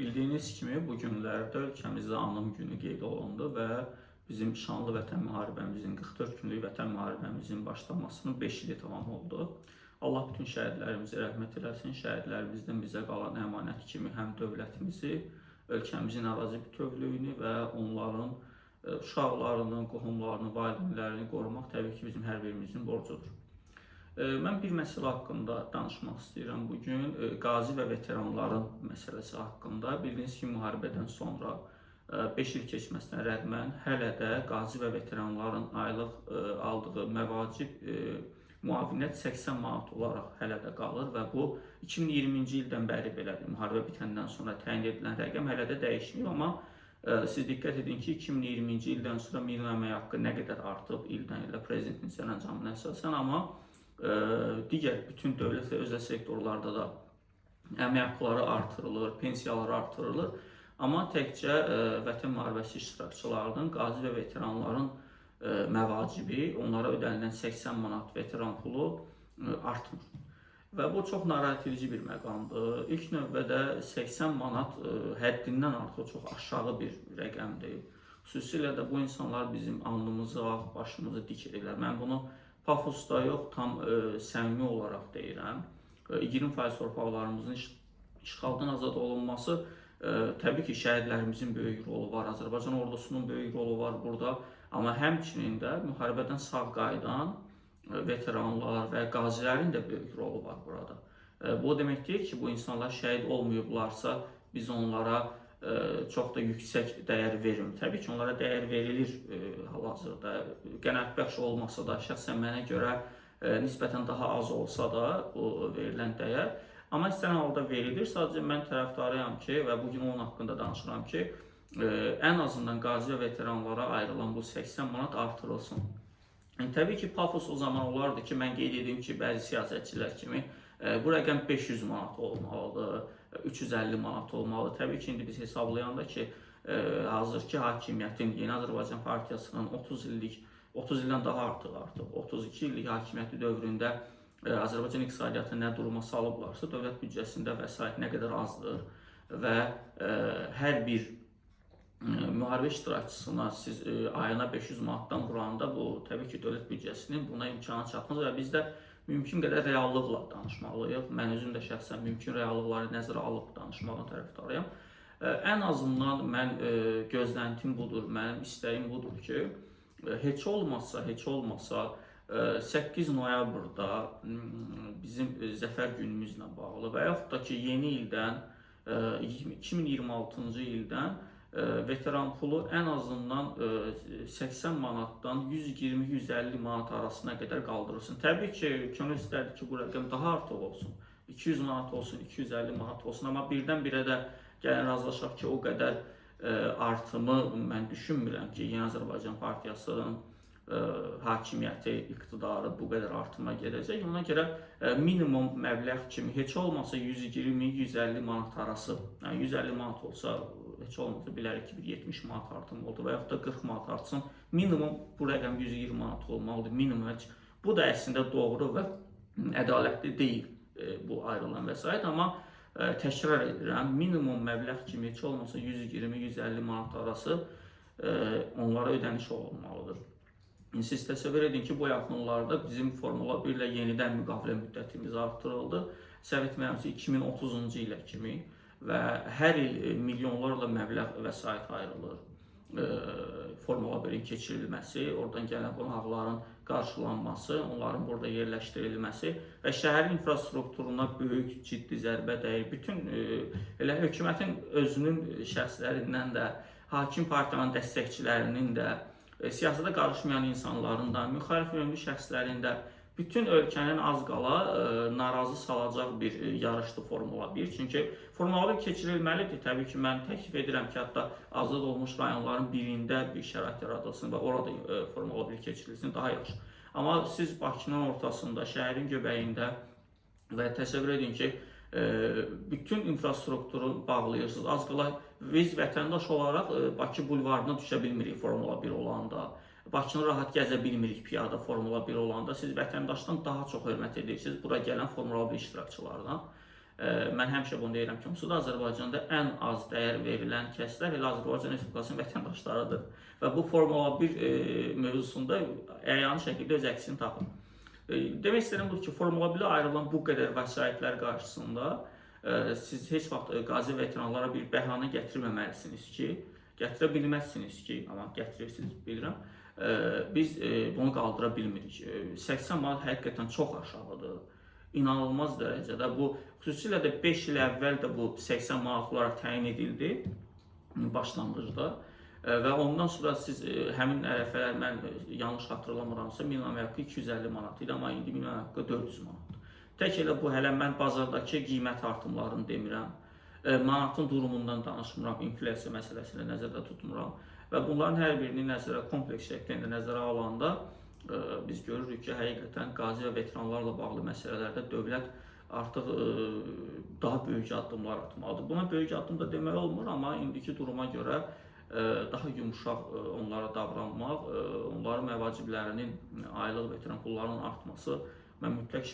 Bildiyiniz kimi bu günlərdə ölkəmizdə anım günü qeyd olundu və bizim şanlı vətən müharibəmizin 44 günlük vətən müharibəmizin başlamasının 5 ili tamam oldu. Allah bütün şəhidlərimizə rəhmət eləsin. Şəhidlərimizdən bizə qalan əmanət kimi həm dövlətimizi, ölkəmizin ərazi bütövlüyünü və onların uşaqlarını, qohumlarını, valideynlərini qorumaq təbii ki, bizim hər birimizin borcudur. Mən bir məsələ haqqında danışmaq istəyirəm bu gün. Qazi və veteranların məsələsi haqqında. Bildiyiniz kimi müharibədən sonra 5 il keçməsinə rəğmən hələ də qazi və veteranların aylıq aldığı məvacib müavinət 80 manat olaraq hələ də qalır və bu 2020-ci ildən bəri belədir. Müharibə bitəndən sonra təyin edilən rəqəm hələ də dəyişməyib, amma siz diqqət edin ki, 2020-ci ildən sonra minimum əmək haqqı nə qədər artıb ildən ilə prezidentin sərəncamına əsasən, amma digər bütün dövlət və özəl sektorlarda da əmək haqqları artırılır, pensiyalar artırılır. Amma təkcə vətən müharibəsi iştirakçılarının, qazi və veteranların məvacibi, onlara ödənilən 80 manat veteran pulu artmır. Və bu çox narahat edici bir məqamdır. İlk növbədə 80 manat həddindən artıq çox aşağı bir rəqəmdir. Xüsusilə də bu insanlar bizim alnımızı, ağ başımızı dik edirlər. Mən bunu pafosda yox, tam səmimi olaraq deyirəm. 20% torpaqlarımızın işğaldan azad olunması təbii ki, şəhidlərimizin böyük rolu var, Azərbaycan ordusunun böyük rolu var burada. Amma həmçinin də müharibədən sağ qayıdan veteranlar və qazilərin də böyük rolu var burada. Bu o demək deyil ki, bu insanlar şəhid olmayıblarsa, biz onlara çox da yüksək dəyər vermirik. Təbii ki, onlara dəyər verilir hal-hazırda. Qənaətbəxş olmasa da, şəxsən mənə görə nisbətən daha az olsa da bu verilən dəyər, amma istənilən halda verilir. Sadəcə mən tərəfdarıyam ki, və bu gün onun haqqında danışıram ki, ən azından qazi və veteranlara ayrılan bu 80 manat artırılsın. Yəni, təbii ki, pafos o zaman olardı ki, mən qeyd edim ki, bəzi siyasətçilər kimi bu rəqəm 500 manat olmalıdır, 350 manat olmalıdır. Təbii ki, indi biz hesablayanda ki, hazırki hakimiyyətin, Yeni Azərbaycan Partiyasının 30 illik, 30 ildən daha artıq, 32 illik hakimiyyəti dövründə Azərbaycan iqtisadiyyatı nə duruma salıblarsa, dövlət büdcəsində vəsait nə qədər azdır və hər bir müharibə iştirakçısına siz ayına 500 manatdan vuranda bu təbii ki, dövlət büdcəsinin buna imkanı çatmaz və biz də mümkün qədər reallıqla danışmalıyıq. Mən özüm də şəxsən mümkün reallıqları nəzərə alıb danışmağın tərəfdarıyam. Ən azından mən gözləntim budur, mənim istəyim budur ki, heç olmasa 8 noyabrda bizim zəfər günümüzlə bağlı və yaxud da ki, yeni ildən, 2026-cı ildən veteran pulu ən azından 80 manatdan 120-150 manat arasına qədər qaldırılsın. Təbii ki, könül istərdi ki, bu rəqəm daha artıq olsun. 200 manat olsun, 250 manat olsun, amma birdən-birə də gəlin razılaşaq ki, o qədər artımı mən düşünmürəm ki, Yeni Azərbaycan Partiyasının hakimiyyəti, iqtidarı bu qədər artıma gedəcək. Ona görə minimum məbləğ kimi heç olmasa 120-150 manat arası, yəni 150 manat olsa heç olmasa bilərik ki, bir 70 manat artım oldu və yaxud da 40 manat artsın. Minimum bu rəqəm 120 manat olmalıdır. Minimum heç. Bu da əslində doğru və ədalətli deyil bu ayrılan vəsait, amma təkrar edirəm, minimum məbləğ kimi heç olmasa 120-150 manat arası onlara ödəniş olunmalıdır. Siz təsəvvür edin ki, bu yaxınlarda bizim Formula 1 ilə yenidən müqavilə müddətimiz artırıldı. Səhv etmirəmsə 2030-cu ilə kimi və hər il milyonlarla məbləğ vəsait ayrılır. Formula 1-in keçirilməsi, oradan gələn qonaqların qarşılanması, onların burada yerləşdirilməsi və şəhərin infrastrukturuna böyük ciddi zərbə dəyir. Bütün elə hökumətin özünün şəxslərindən də, hakim partiyanın dəstəkçilərinin də, siyasətə qarışmayan insanların da, müxalif yönlü şəxslərin də bütün ölkənin az qala narazı salacaq bir yarışdır Formula 1. Çünki Formula 1 keçirilməlidir. Təbii ki, mən təklif edirəm ki, hətta azad olmuş rayonların birində bir şərait yaradılsın və orada Formula 1 keçirilsin, daha yaxşı. Amma siz Bakının ortasında, şəhərin göbəyində və təsəvvür edin ki, bütün infrastrukturu bağlayırsınız. Az qala biz vətəndaş olaraq Bakı bulvarına düşə bilmirik Formula 1 olanda. Bakını rahat gəzə bilmirik piyada Formula 1 olanda. Siz vətəndaşdan daha çox hörmət edirsiniz bura gələn Formula 1 iştirakçılarına. Mən həmişə bunu deyirəm ki, onsuz da Azərbaycanda ən az dəyər verilən kəslər elə Azərbaycan Respublikasının vətəndaşlarıdır. Və bu Formula 1 mövzusunda əyani şəkildə öz əksini tapır. Demək istəyirəm budur ki, Formula 1-ə ayrılan bu qədər vəsaitlər qarşısında siz heç vaxt qazi veteranlara bir bəhanə gətirməməlisiniz ki, gətirə bilməzsiniz ki, amma gətirirsiniz bilirəm. Biz bunu qaldıra bilmirik. 80 manat həqiqətən çox aşağıdır. İnanılmaz dərəcədə bu, xüsusilə də 5 il əvvəl də bu 80 manat olaraq təyin edildi başlanğıcda. Və ondan sonra siz həmin ərəfələr, mən yanlış xatırlamıramsa, minimum haqqı 250 manat idi, amma indi minimum haqqı 400 manatdır. Tək elə bu, hələ mən bazardakı qiymət artımlarını demirəm. Manatın durumundan danışmıram, inflyasiya məsələsini nəzərdə tutmuram və bunların hər birini nəzərə kompleks şəklində nəzərə alanda biz görürük ki, həqiqətən qazi və veteranlarla bağlı məsələlərdə dövlət artıq daha böyük addımlar atmalıdır. Buna böyük addım da demək olmur, amma indiki duruma görə daha yumşaq onlara davranmaq, onların məvaciblərinin, aylıq veteran pullarının artması mən mütləq